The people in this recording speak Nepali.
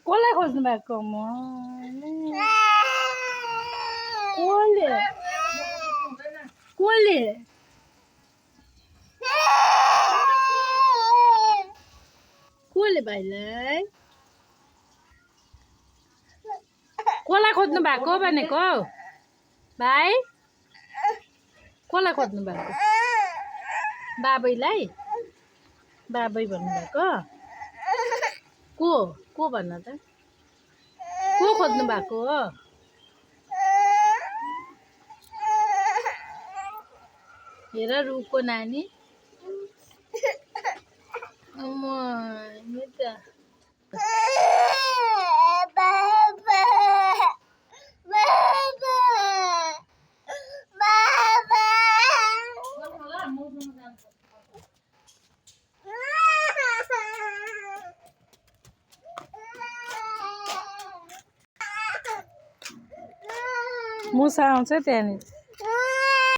कसलाई खोज्नु भएको कसले कसले कसले भाइलाई कसलाई खोज्नु भएको भनेको भाइ कसलाई खोज्नु भएको बाबैलाई बाबै भन्नुभएको को भन्न त को खोज्नु भएको हो हेर रुखको नानी मुसा आउँछ त्यहाँनिर